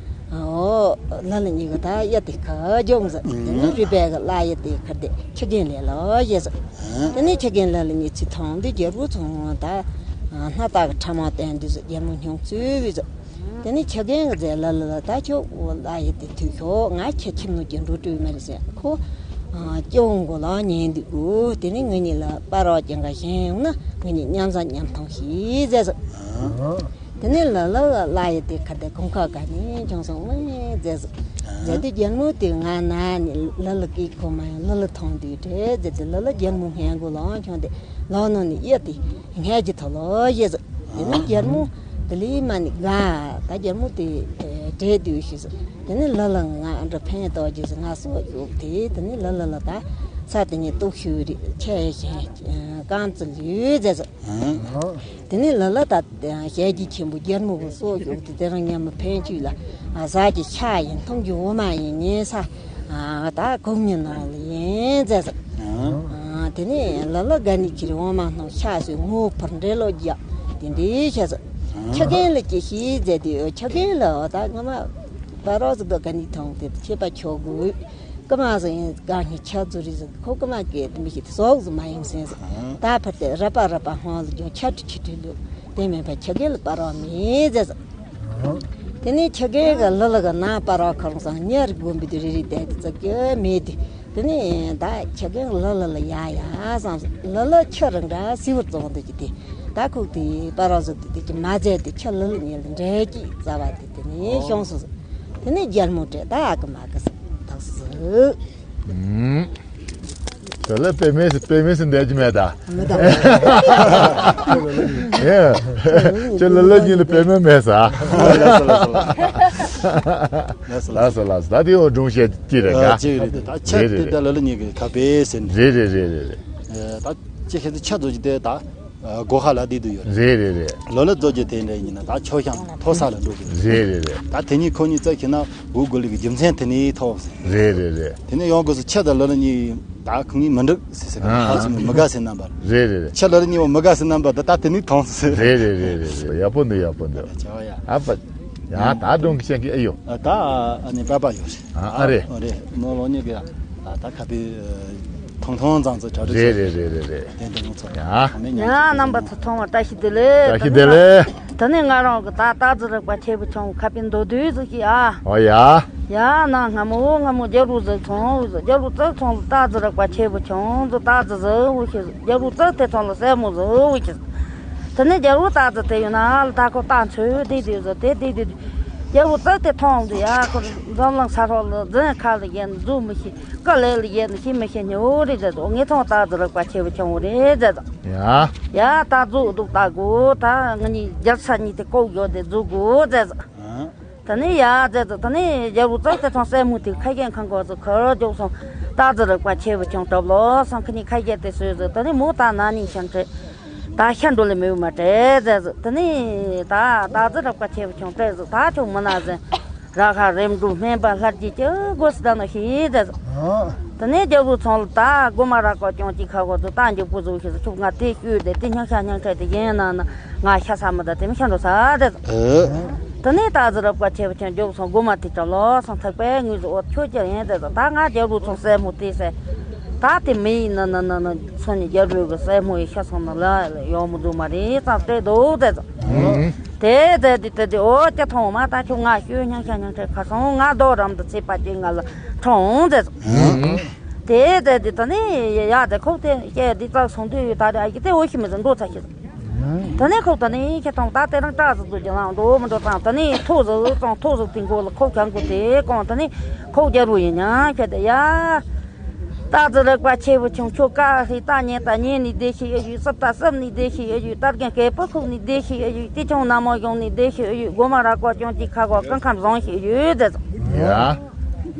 ཨོ། ལ་ལ་གཉིས་ཀ་ད་ཡ་དེ་ཁ་རྒྱོབ་ཟེར། དེ་ནས་རུས་པའི་གི་ལ་ཡ་དེ་ཁར་དེ་ཁྱི་རྒན་ལས་ལོ་ཡེ་ཟེར། དེ་ནས་ཁྱི་རྒན་ལ་ལ་གཉིས་ཚིག་ཐང་དུ་རྒྱལ་པོ་ཚོང་ད་སྣ་ལྟག་གི་ཕྲ་མ་བསྟན་དུས་ཟེར་རྒྱལ་མོ་སྙུང་བཙུགས་བས་ཟེར། དེ་ནས་ཁྱི་རྒན་གི་རྫས་ལ་ལ་ལ་ད་ཁྱོད་ལ་ཡ་དེ་དུས་ཤོག་ང་ཁྱི་ཁྱིམ་ནོ་ཀྱི་འགྲོ་སྤྲོད་མ་རེད་ཟེར། ཁོ་སྐྱོ་བོ་མགོ་ལ་ཉན་འདུག་གོ་དེ་ནས་ངེད་གཉིས་ལ་པ་རོག་ཀྱང་ག་ཞན་ཡོང་ན་ངེད་གཉིས་མཉམ་ཟ་མཉམ་འཐུང་ཞིག་ཟེར་ཟེར། དེ་ནས་ལ་ལ་ལ་ཡི་དེ་ཁ་དེ་གོང་ཁ་ག་ནས་ཁྱོང་སོང་མི་མཛད་ཟེར། མཛད་དེ་རྒྱལ་མོ་དེ་ང་ན་ནི་ལ་ལ་སྐད་གོ་མ་ཡང་ལ་ལ་ཐོང་དུས་དྲེ་མཛད་དེ་ལ་ལ་རྒྱལ་མོ་སྔས་མགོ་ལོང་ཁྱོང་དེ་ལོ་ནོ་ནི་ཡ་དེ་སྔས་ཀྱི་ཐོ་ལོ་ཡེ་ཟེར། དེ་ནས་རྒྱལ་མོ་དེ་ལི་མ་ནི་ག་ད་རྒྱལ་མོ་དེ་དྲེ་དུས་ཤི་ཟེར། དེ་ནས་ལ་ལ་ང་འདྲ་ཕན་ཏོག་ཅེས་ཟེར་ང་སོ་ཡོད་དེ་དེ་ནས་ལ་ལ་ལ་ད་ས་དེ་ནས་ལྟོགས་ཤུ་རི་ཁྱེད་ཞན་རྐང་བཙུགས་ལུས་མཛད་ཟེར། དེ་ནས་ལ་ལ་ད་ཞལ་གྱི་ཆེན་པོ་རྒྱལ་མོ་གི་སྲོག་ཤོར་དུས་དེ་རིང་ཉམས་མི་ཕན་ཆུས་ལ་ཟ་གྱི་ཤ་ཡིན་འཐུང་གྱི་འོ་མ་ཡིན་ཉེ་ས་ད་གོང་ཉིན་ནང་ལ་ཡིན་མཛད་ཟེར། དེ་ནས་ལ་ལ་དགའ་ནི་ཁྱེར་འོ་མ་སྣང་ཤ་ཟོས་ངོ་བོ་འཕུར་འདྲེ་ལོ་རྒྱག་དེ་འདྲའི་ཤ་ཟེར། ཁྱི་རྒན་ལ་ཅི་ཤེས་མཛད་དེ་ཁྱི་རྒན་ལ་ད་ངོ་མ། པ་རོགས་ཟིག་དོ་ག་ནི་ཐོང་དེ་ཆེ་པ་ཆོག་གུ། ཀི་མ་ཟིག་ཡིན་གང་ཉི་ཆ་ཛུ་རི་ཟིག་ཁོ་ཀི་མ་གེ་དེ་མི་ཤི་ཏི་སོག་ཟིག་མ་ཡིན་སེན་ཟིག་ད་ཕར་དེ་ར་པ་ར་པ་ཧོང་ལ་ཇོ་ཆ་ཏི་ཆི་ཏི་ལུ། དེ་མེད་པ་ཆ་གེ་ལ་པ་རོགས་མི་ཟེ་ཟིག་དེ་ནས་ཆ་གེ་གི་ལི་ལི་གི་ནང་པ་རོགས་ཁོ་རང་སང་ཉ་རི་དགོན་པའི་དུ་རི་རི་དེ་དེ་ཙི་གེ་མེད་དེ། དེ་ནས་ད་ཆ་གེ་ལི་ལི་ལི་ཡ་ཡ་སང་ལི་ལི་ཆུ་རང་འདྲ་སི་བུར་བཙོང་དུ་གི་དེ། ད་ཁུག་དེ་པ་རོགས་ཟིག་དེ་དེ་གི་མ་ཟེ་དེ་ཆུ་ལི་ལི་ཉལ་འདྲེ་གི་རྩ་བ་དེ་དེ་ནས་ཤོང་སོ་སོ། དེ་ནས་རྒྱལ་མོ་དྲེ་ད་ཨ་གི་མ་གི་སི་ཐག་སི། ཨུམ། དེ་ལ་དཔེ་མེད་སི་དཔེ་མེད་སི་འདས་ཀྱི་མེད་ད། མི་ད། ཡེ། ཁྱོད་ལ་ལ་གཉིས་ལ་དཔེ་མེད་མེད་ས། ལགས་སོ་ལགས་སོ། ལགས་སོ་ལགས་སོ། ད་དེ་འོ་སྒྲུང་བཤད་ཀྱི་རེད་ཨ་ག་ཅིག་རེད། ད་ཆ་རེད་དེ་རེད། ད་ལ་ལ་གཉིས་ཀྱི་ཁ་པེ་ཟེར་ནས། རེད་རེད་རེད་རེད་རེད། ད་ཅི་ཤེས་དུ་ཆ་རྫོགས་ཀྱི་དེ་ད། སྒོ་ཁ་ལ་བསྡད་དུ་ཡོད་རེད། རེད་རེད་རེད། ལོ་ལ་རྫོགས་རྒྱུ་དེ་འདྲ་ཡིན་ན་ད་ཆོས་ཤང་མཐོ་ས་ལ་འགྲོ་དགོས། རེད་རེད་རེད། ད་དེ་གཉིས་ཁོ་གཉིས་རྩ་ཁྱེར་ན་འུ་གོ་ལི་གི་རྒྱུ་མཚན་དེ་ནས་ཐོག་ཟེར། རེད་རེད་རེད། དེ་ནས་ཡང་སྒོས་སུ་ཁྱེད་དང་ལོ་ལ་གཉིས་ད་ཁོ་གཉིས་མི་འགྲིག་ཟེར་ཟེར་ག་ཨ་ཧ་ཚོ་མི་དགའ་ཟེར་རྣམ་པར། རེད་རེད་རེད། ཁྱེད་ལོ་ལ་གཉིས་བ་མི་དགའ་ཟེར་རྣམ་པར་ད་ད་དེ་ནས་ཐོང་ཟེར། རེད་རེད་རེད་རེད་རེད། ཡག་པོ་འདུག་ཡག་པོ་འདུག་བྱ་བ་ཡ། ཨ་ཕ། ཡ་ད་སྒྲུང་གི་བཤད་ཀྱི་ཨེ་ཡོད། ད་ཨ་ནི་པ་པ་ཡོད་རེད། ཨ་ཨ་རེད། ཨ་རེད་མོ་ལོ་གཉིས་ཀྱི་ད་ཁ་པའི་ཐོང་ཐོང་ཙང་ཙི་གྲ་སྒྲིག་རེད་རེད་རེད་རེད་རེད། དེ་འདྲ་མོ་ཚོ་ཡ། ཡ་རྣམ་པ་ཚོ་ཐོང་བ་བཀྲ་ཤིས་བདེ་ལེགས། བཀྲ་ཤིས་བདེ་ལེགས། ད་ནི་ང་རང་གི་ད་རྟ་རྫི་རིག་པ་ཆེ་བུ་ཆུང་བུ་ཁ་པའི་མདོ་བསྡུས་ཟིག་ཤིག་ཨ། ཨོ་ཡ། ཡ་ན་སྔ་མོ་སྔ་མོ་རྒྱལ་པོ་ཟིག་ཚོང་བུ་ཟིག་རྒྱལ་པོ་ཙག་ཚོང་ལ་རྟ་རྫི་རིག་པ་ཆེ་བུ་ཆུང་ཟིག་རྟ་རྫི་ཟིག་བུ་ཤི་ཟིག་རྒྱལ་པོ་ཙག་དེ་ཚོང་ལ་སྲས་མོ་ཟིག་བུ་ཤི་ཟིག་དེ་ནས་རྒྱལ་པོ་རྟ་རྫི་དེ་ཡོད་ན་ལ་ད་ཁོ་རྟ་མཚོས་བསྡད་དུས་ཟིག་དེ་བསྡད་དུས། རྒྱལ་པོ་ཙག་དེ་མཐོང་དུས་ཡ་ཁོ་འཛམ་གླིང་ས་ཕྱོགས་ལ་རྫུན་ཁ་ལ་ཡིན་རྫུན་མི་ཤེས། ཀ་ལས་ལ་ཡིན་ཤེས་མི་ཤེས་ཉོ་རེད་ཟེར་དོ། ངེད་ཚང་རྟ་རྫི་རིག་པ་ཆེ་བོ་ཆུང་བོ་རེད་ཟེར་དོ། ཡ། ཡ་ད་རྫུ་འདུག་ད་དགོ་ད་ང་གཉིས་རྒྱལ་ས་གཉིས་དེ་ལྐོག་ཡོད་དེ་རྫུ་དགོ་ཟེར་དོ། དེ་ནས་ཡ་ཟེར་དོ། དེ་ནས་རྒྱལ་པོ་ཙག་དེ་ཚང་སྲས་མོ་དེ་ཁ་ཤས་ཁང་གོ་ཟིག་ཁར་རྒྱུགས་སོང་། རྟ་རྫི་རིག་པ་ཆེ་བོ་ཆུང་གྲབ་ལོ་སང་ཁ་ནས་ཁ་ཤས་དེ་སོས་ཟིག་དེ་ནས་མོ་ད་ན་ནིང་ཤན་ཁྲེ། ད་ཤ་འགྲོ་ལེ་མེད་མ་སྤྲད་ཟེར་ཟིག་དེ་ནས་ད་རྟ་རྫི་རིག་པ་ཆེ་བོ་ཆུང་སྤྲད་ཟིག་ད་ཁྱོད་མི་ན་ཟིན། ར་ཁ་རེམ་འགྲོ་སྨན་པ་ལྷར་གྱིས་ཀྱི་དགོས་སུ་ད་ནི་ཤེས་ཟེར་ཟིག་དེ་ནས་རྒྱལ་པོ་ཚང་ལ་ད་སྒོ་མ་ར་ཀོ་ཅོང་གཅིག་ཁ་གོ་ཚོ་ད་འཇུག་པོ་བཟོ་ཤེས་ཟིག་ཁྱོད་ང་དེ་ཤོད་དེ་དེ་སྙིང་ཤ་སྙིང་ཁྲེ་དེ་ཡིན་ན་ན་ང་ཤ་ས་མི་ད་དེ་མི་ཤ་འགྲོ་ས་ཟེར་ཟིག་དེ་ནས་རྟ་རྫི་རིག་པ་ཆེ་བོ་ཆུང་རྒྱལ་པོ་ཚང་སྒོ་མ་དེ་གྲབ་ལོ་སང་ཐག་པའི་ངོས་སུ་འོ་ཁྱོད་ཀྱི་ཡིན་ཟེར་ཟིག་ད་ང་རྒྱལ་པོ་ཚང་སྲས་མོ་དེ་ཟེར། ད་དེ་མི་ཡིན་ན་ན་ན་ན་ཚོ་ནི་རྒྱལ་པོའི་གི་སྲས་མོ་ཡི་ཤ་སོང་ན་ལ་ཡོང་མི་འདུག་མ་རེད་ཙང་སྤྲད་འདུག་ཟེར་ཟིག་དེ་ཟེར་དེ་དེ་དེ་འོ་ཅི་ཐོང་མ་ད་ཁྱོད་ང་ཤོད་སྙིང་ཤ་སྙིང་ཁྲེ་ཁ་སོང་ང་རྡོ་རམ་དུ་ཚེ་པ་ཅིག་ང་ལ་ཁྲོང་ཟེར་ཟིག་དེ་ཟེར་དེ་ད་ནི་ཡ་དེ་ཁོག་དེ་སྐྱེ་དེ་ཙག་སོང་དུས་ད་རེ་ཨ་ཡི་དེ་འོ་ཤི་མི་ཟིག་འགྲོ་ཚ་ཤི་ཟིག་ད་ནི་ཁོག་ད་ནི་ཁྱེད་ཐོང་ད་དེ་རང་སྐྲག་ཟིག་ཟིག་ཅི་ལང་འགྲོ་མི་འགྲོ་ཙང་ད་ནི་ཐོ་ཟིག་ཙང་ཐོ་ཟིག་དེ་མགོ་ལ་ཁོག་གྱང་གོ་དེ་གོང་ད་ནི་ཁོག་རྒྱལ་པོ་ཡིན་ཉང་ཁྱེད་དེ་ཡ། རྟ་རྫི་རིག་པ་ཆེ་བོ་ཆུང་ཁྱོད་ཀ་ཧི་རྟ་ཉན་རྟ་ཉན་ནི་བདེ་ཤི་ཨེ་ཡུ་སྲིབ་རྟ་སྲིབ་ནི་བདེ་ཤི་ཨེ་ཡུ་རྟ་རྒན་སྐེ་པུ་ཁུག་ནི་བདེ་ཤི་ཨེ་ཡུ་ཏི་ཆུང་ན་མོ་གཞུང་ནི་བདེ་ཤི་ཨེ་ཡུ་སྒོ་མ་ར་ཀོ་ཅོང་ཅི་ཁ་གོ་ཀང་ཁམ་བཟང་ཤི་ཨེ་ཡུ་ཟེར་ཟིག་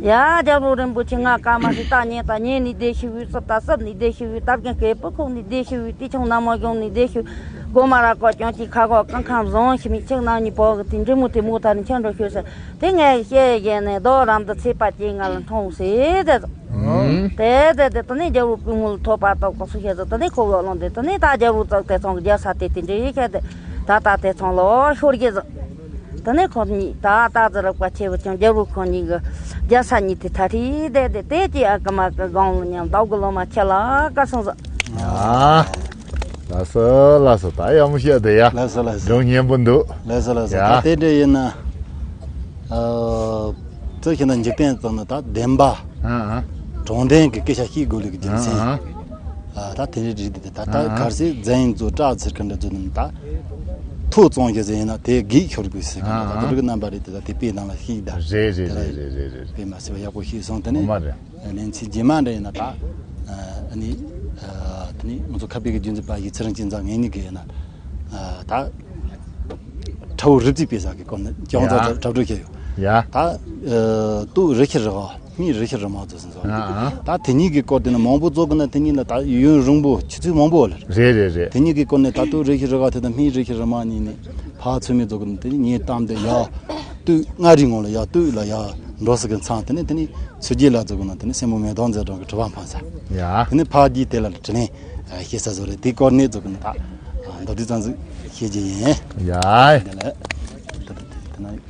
ཡ། ཡ་རྒྱལ་པོ་རིན་པོ་ཆེ་ང་ཀ་མ་ཧི་རྟ་ཉན་རྟ་ཉན་ནི་བདེ་ཤི་ཝུ་སྲིབ་རྟ་སྲིབ་ནི་བདེ་ཤི་ཝུ་རྟ་རྒན་སྐེ་པུ་ཁུག་ནི་བདེ་ཤི་ཝུ་ཏི་ཆུང་ན་མོ་གཞུང་ནི་བདེ་ཤི་ཝུ་སྒོ་མ་ར་ཀོ་ཅོང་ཅི་ཁ་གོ་ཀང་ཁམ་བཟང་ཤི་མི་ཆིག་ན་ནི་པོ་གི་ཏི་འདྲི་མུ་ཏི་མུ་ཐ་ནི་ཆན་འགྲོ་ཤི་ཟེར། དེ་ངས་བཤད་བཞིན་ནས་རྡོ་རམ་དུ་ཚེ་པ་ཅིག་ང་ལ་མཐོང་ཟེར་ཟེར། དེ་ཟེར་དེ་དེ་ནས་རྒྱལ་པོ་པུས་མོ་ལ་ཐོད་པ་གཏོགས་པ་སུ་བཤད་ཟེར་དེ་ནས་ཁོ་བོ་ལོང་དེ་དེ་ནས་ད་རྒྱལ་པོ་ཙག་དེ་ཚང་གི་རྒྱལ་ས་དེ་དེ་འདྲའི་བཤད་དེ་ད་ད་དེ་ཚང་ལོ་ཤོར་གི་ཟེར། དེ་ནས་ཁོ་གཉིས་ད་རྟ་རྫི་རིག་པ་ཆེ་བོ་ཆུང་རྒྱལ་པོ་ཁོ་གཉིས་གི་རྒྱལ་ས་གཉིས་དེ་ཐ་ཧྲི་དེ་དེ་དེ་ཅི་ཨ་ཀ་མ་ཀ་གང་ལ་མཉམ་ཟློག་གི་ལོ་མ་ཁྱེད་ལ་བཀའ་སོང་ཟེར། ལགས་སོ་ལགས་སོ། ད་ཡག་མོ་བཤད་དེ་ཡ། ལགས་སོ་ལགས་སོ། སྒྲུང་སྙན་པོ་འདུག་ལགས་སོ་ལགས་སོ། ཡ། ད་དེ་འདྲ་ཡིན་ན། ཨ། ཙི་ཤི་ན་འཇིག་རྟེན་ཙམ་ན་ད་བདེན་པ། ཨ་ཨ། དྲང་བདེན་གྱི་སྐད་ཆ་བཤད་དགོས་ལུགས་ཀྱི་རྒྱུ་མཚན། ཨ་ཨ། ཨ། ད་དེ་འདྲ་རེད་དེ་ད་ལྟ་ཨ་ཨ། གལ་སྲིད་འཛིན་ཚོ་སྐྲག་ཚེར་ག་འདྲ་ཚོ་ནི་ད་ཐོ་བཙོང་རྒྱུ་ཟེར་ཡིན་ན་དེ་གིས་ཤོར་དགོས་ཟེར་ག་ཨ་ཨ། ད་དེ་རིགས་རྣམ་པ་རེད་དེ་ད་དེ་དཔེ་ནང་ལ་ཤེས་ད། རེད་རེད་དེ་ལ་རེད་རེད་རེད་རེད། དཔེ་མ་སྲིད་པ་ཡག་པོ་ཤེས་སོང་དེ་ནས། ངོ་མ་རེད། ལན་ཚིག་རྗེས་མ་འདྲ་ཡིན་ན་ད། ཨ་ནི། ཨ་དེ་ནི་ང་ཚོ་ཁ་པའི་གི་རྒྱུན་འཛིན་པ་ཡི་ཚེ་རིང་གཅན་ཚ་ངེད་གཉིས་ཀྱི་ཡིན་ན། ཨ་ད། ཁྲ་བོ་རི་རྩིས་དཔེ་བཞག་གི་སྐོར་ནས་ཀྱང་ཡ། ཚ་ཚ་གྲབས་སྒྲིག་བྱས་ཡོད། ཡ། ད། ཨ་ཏུ་རི་ཤི་རི་བ་སྨི་རི་ཤི་རི་མ་ཚོ་ཟིན་ཚོ། ཨ་ཨ། ད་དེ་གཉིས་ཀྱི་སྐོར་དེ་ནི་མང་པོ་ཚོ་གི་ན་དེ་གཉིས་ལ་ད་ཡུན་རིང་པོ་ཆུ་ཚོད་མང་པོ་ལ་རེད། རེད་རེད་རེད། དེ་གཉིས་ཀྱི་སྐོར་ནས་ད་ཏུ་རི་ཤི་རི་བ་དེ་དང་སྨི་རི་ཤི་རི་མ་གཉིས་ནི་ཕ་ཚོད་མེད་ཚོ་གི་ན་དེ་གཉིས་གཏམ་དེ་ཡ། སྟོད་མངའ་རིས་ངོས་ལ་ཡ་སྟོད་ལ་ཡ་འགྲོ་ས་གི་མཚམས་དེ་ནས་དེ་ནས་ཚུར་རྒྱུད་ལ་འཛུལ་གི་ན་དེ་ནས་སྲས་མོ་མེ་ཏོག་མཛེས་སྒྲོན་གི་དྲི་བ་འཕངས་ས། ཡ། དེ་ནས་ཕ་རྒྱུད་དེ་ལ་དྲིན་ལན་བཤད་ས་བཟོ་རེད། དེའི་སྐོར་ནས་འཛུལ་གི་ན་ད་མདོར་བསྡུས་ཙམ་ཟིག་བཤད་རྒྱུ་ཡིན། ཡ། དེ་ལ་དེ་ན་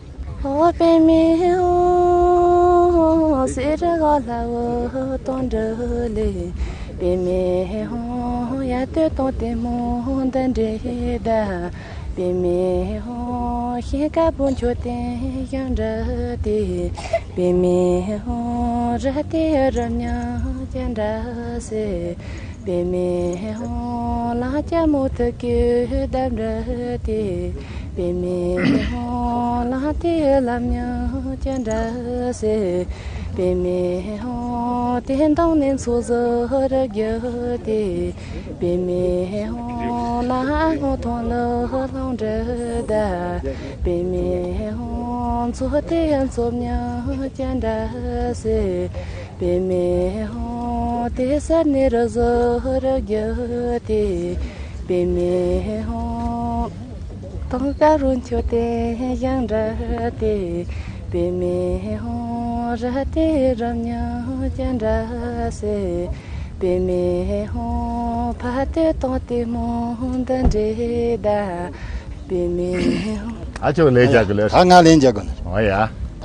ཨོ་པདྨེ་ཧོ། གསེར་གོས་ལྷ་བུ་དོན་གྲུབ་ལེགས། པདྨེ་ཧོ། ཡར་སྟོད་དང་ལྟད་མོ་འདི་འདྲའི་ཟླ། པདྨེ་ཧོ། ཤིང་དཀར་པོ་མཆོད་རྟེན་ཞིང་འདྲ་སྟེ། པདྨེ་ཧོ། རི་དེ་རབ་ཉག་ཅན་འདྲ་སེ། པདྨེ་ཧོ། ལ་ལྕགས་མོ་ཐུག་གི་འདབ་འདྲ་སྟེ། པདྨེ་ཧོ། ལ་དེ་ལམ་ཉག་ཅན་འདྲ་སེ། པདྨེ་ཧོ། དེ་མདང་ནས་མཚོ་ཟུར་རྒྱུ་སྟེ། པདྨེ་ཧོ། ནགས་སྔོ་ཐང་ལ་ལྷུང་འདྲ་ཟླ། པདྨེ་ཧོ། མཚོ་དེ་མཚོ་ཉག་ཅན་འདྲ་སེ། པདྨེ་ཧོ། དེ་སར་ནས་རི་ཟུར་རྒྱུ་སྟེ། པདྨེ་ཧོ། ཐང་དཀར་རུ་མཆོད་རྟེན་ཞིང་འདྲ་སྟེ། པདྨེ་ཧོ། རི་དེ་རབ་ཉག་ཅན་འདྲ་སེ། པདྨེ་ཧོ། ཕ་དེ་དང་ལྟད་མོ་འདི་འདྲའི་ཟླ། པདྨེ་ཧོ། ཨ་ཅོ་ལན་རྒྱག་གི་ལོས། ད་ང་ལན་རྒྱག་དགོས་ནི། ཨོ་ཡ། ད་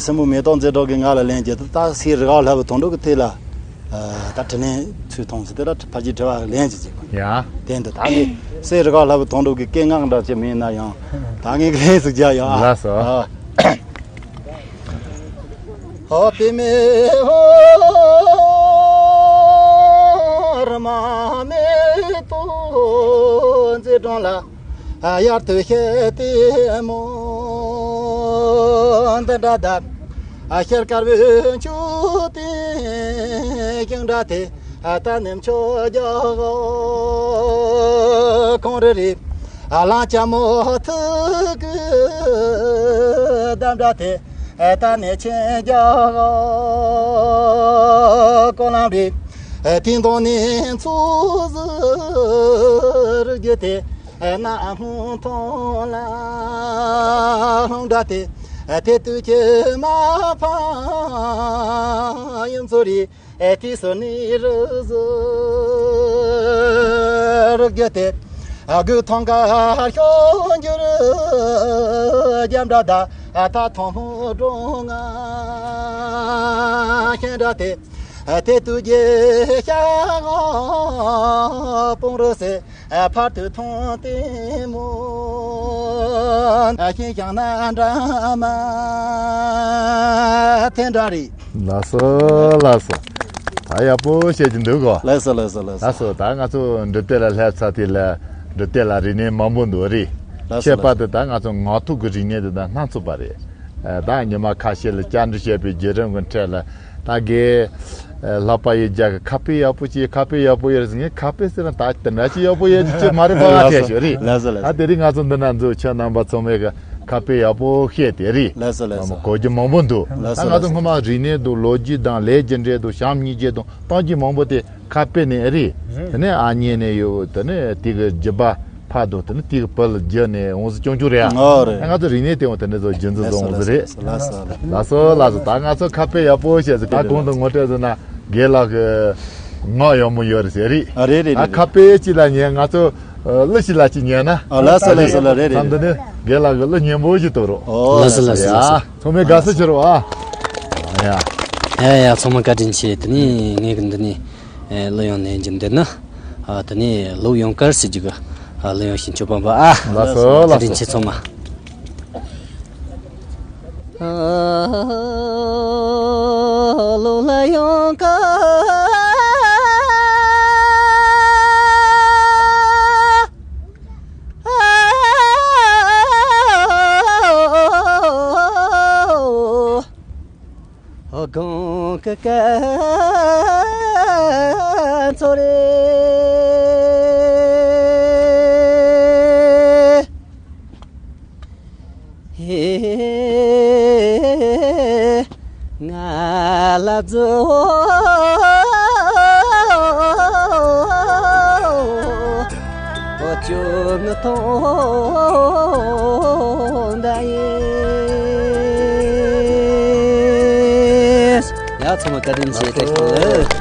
སྲིན་མོ་མེ་ཏོག་མཛེས་སྒྲོག་གིས་ང་ལ་ལན་རྒྱག་ད། ད་སའི་རི་ག་ལྷ་བུ་དོན་གྲུབ་ཀྱི་ཐད་ལ། ཨ། ད་དྲི་ལན་ཚུལ་མཐོང་ཟེར་དེ་ལ་ཕལ་ཆེར་དྲི་བ་ལན་ཅིག་བྱེད་དགོས། ཡ། དེ་འདི་ད་ངས་སའི་རི་ག་ལྷ་བུ་དོན་གྲུབ་ཀྱི་སྐད་ངག་འདྲ་ཅིག་མིན་ན་ཡང་། ད་ངས་ལན་ཟིག་རྒྱག་ཡོང་། ལགས་སོ། ཨ། ཨ། པདྨེ་ཧོ། རི་མ་མེ་ཏོག་མཛེས་སྒྲོག་ལ། ཨ། ཡར་སྟོད་ཤར་ལྟད་མོ་འདི་འདྲ་ཟླ། ཨ། ཤར་དཀར་པོའི་མཆོད་རྟེན་ཞིང་འདྲ་སྟེ། ཨ། ད་ནི་མཆོད་རྒྱག་གོང་རི་རི། ཨ། ལ་ལྕགས་མོ་ཐུག་གི་འདབ་འདྲ་སྟེ། ཨ། ད་ནི་ཆེན་རྒྱག་གོང་ལམ་རི། ཨ། དེ་མདང་ནས་མཚོ་ཟུར་རྒྱུ་སྟེ། ཨ། ནགས་སྔོ་ཐང་ལ་ལྷུང་འདྲ་སྟེ། ཨ། དེ་དུས་ཀྱི་མ་ཕམ་ཡུམ་མཚོ་རི། ཨ། དེ་སོ་ནི་རི་ཟུར་རྒྱུ་སྟེ། ཨ། དགུ་ཐང་ག་ཤོག་འགྱུར་རྒྱབ་འདྲ་ཟླ། ཨ། ད་ཐང་སྨུག་སྒྲོན་ང་ཤན་འདྲ་སྟེ། ཨ། དེ་དུས་ཀྱི་ཤ་སྤུངས་རི་སེ། ཨ། ཕར་དུ་མཐོང་ལྟད་མོ། ཨ། ཤིང་ཤང་ན་འདྲ་མ་དེ་འདྲ་རེད། ལགས་སོ། ལགས་སོ། ད་ཡག་པོ་བཤད་ཀྱི་འདུག་གོ། ལགས་སོ། ལགས་སོ། ལགས་སོ། ལགས་སོ། ད་ང་ཚོ་འབྲུག་སྡེ་ལ་སླེབས་ཚར་དུས་ལ་འབྲུག་སྡེ་ལ་རིག་གནས་མང་པོ་འདུག་རེད། ལགས་སོ། ཁྱད་པར་དུ་ད་ང་ཚོ་ངག་ཐོག་གི་རིག་གནས་དེ་དང་སྣ་ཚོགས་པ་རེད། ཨ། ད་ཉི་མ་ཁ་ཤས་ལ་བཅར་འདྲི་བྱས་པའི་བརྒྱུད་རིམ་གྱི་འཕྲལ་ལ། ད་རྒན་ལྷག་པ་ཡོད་རྒྱ་གི་ཁ་དཔེ་ཡག་པོ་ཅིག་ཁ་དཔེ་ཡག་པོ་ཡོད་རེད་ཟེར། ངས་ཁ་དཔེ་ཟེར་ན་ད་དེ་འདྲ་ཅིག་ཡག་པོ་ཡོད་ཅིག་ཅིག་མ་རེད་པ། ལགས་སོ། ཁྱད་ཞོ་རེད། ལགས་སོ། ལགས་སོ། ད་དེ་རིང་ང་ཚོ་འདི་ན་འཛུལ་ཁྱེད་རྣམ་པ་ཚང་མས་གི་ཁ་དཔེ་ཡག་པོ་བཤད་དེ་རེད། ལགས་སོ། ལགས་སོ། གོ་རྒྱུ་མང་པོ་འདུག་ལགས་སོ། ད་ང་ཚོ། ལགས་སོ། སྔོན་མ་རིག་གནས་འདུག་ལོ་རྒྱུས་དང་ལས་ཀྱི་འབྲེལ་འདུག་བྱམས་སྙིང་རྗེ་དང་གཏམ་རྒྱུད་མང་པོ་དེ་ཁ་དཔེ་ནས་རེད། དེ་ནས་ཨ་མྱེས་ནས་ཡོད། དེ་ནས་དེ་གི་རྒྱུད་པ། ཕ་དང་དེ་ནི་དེའི་བུ་ལ་རྒྱུ་ནས་འོང་ཟིག་སྐྱོང་རྒྱུ་རེད་ཨ། ཨོ་རེད། ང་ཚོ་རིག་གནས་དེ་འོང་དེ་ནས་ཚོ་རྒྱུན་འཛིན་བཟོ་འོང་ཟིག་རེད། ལགས་སོ། ལགས་སོ། ལགས་སོ། ལགས་སོ། ད་ང་ཚོ་ཁ་དཔེ་ཡག་པོ་བཤད་ཟིག་ད་གོང་དུ་ངོ་སྤྲོད་ཟིག་ན་རྒན་ལགས་ཀྱི་ངག་ཡག་མོ་ཡོད་རེད་ཟེར་རེད། ཨ་རེད་རེད། ད་རེད། ཁ་དཔེ་ཅིག་ལ་ཉན། ང་ཚོ་གླུ་ཞིག་ལ་ཅིག་ཉན་ན། ཨ། ལགས་སོ། ལགས་སོ། ལགས་རེད། རེད། ད་འདི་ནས་རྒན་ལགས་ཀྱི་གླུ་སྙན་པོ་ཞིག་གཏོང་རོགས། ཨོ། ལགས་སོ། ལགས་སོ། ཡ། ལགས་སོ། ཚང་མས་དགའ་བསུ་ཞུ་རོགས་ཨ། ཡ། ཡ་ཡ། ཚང་མ་བཀའ་དྲིན་ཆེ། དེ་ནས་ངས་གི་འདི་ནས། ཨེ། གླུ་དབྱངས་ལེན་རྒྱུ་འདི་ནི། ཨ། དེ་ནས་ལོ་ཡང་དཀར་ཟེར་རྒྱུ་གི། ཨ། གླུ་དབྱངས་ཤིང་ཆུ་པང་པ་ཨ། ལགས་སོ། ལགས་སོ། བཀའ་དྲིན་ཆེ་ཚང་མ། ཨ། ལོ་ལ་ཡང་དཀར། ཨ། གང་གི་སྐད་མཚོ་རེད། ང་ལ་རྫོགས། ཨོ་ཅོ་ངི་ཐོང་འདྲ་ཡིན། ཡ། ཚང་མ་བཀའ་དྲིན་ཆེ། བཀྲ་ཤིས་བདེ་ལེགས།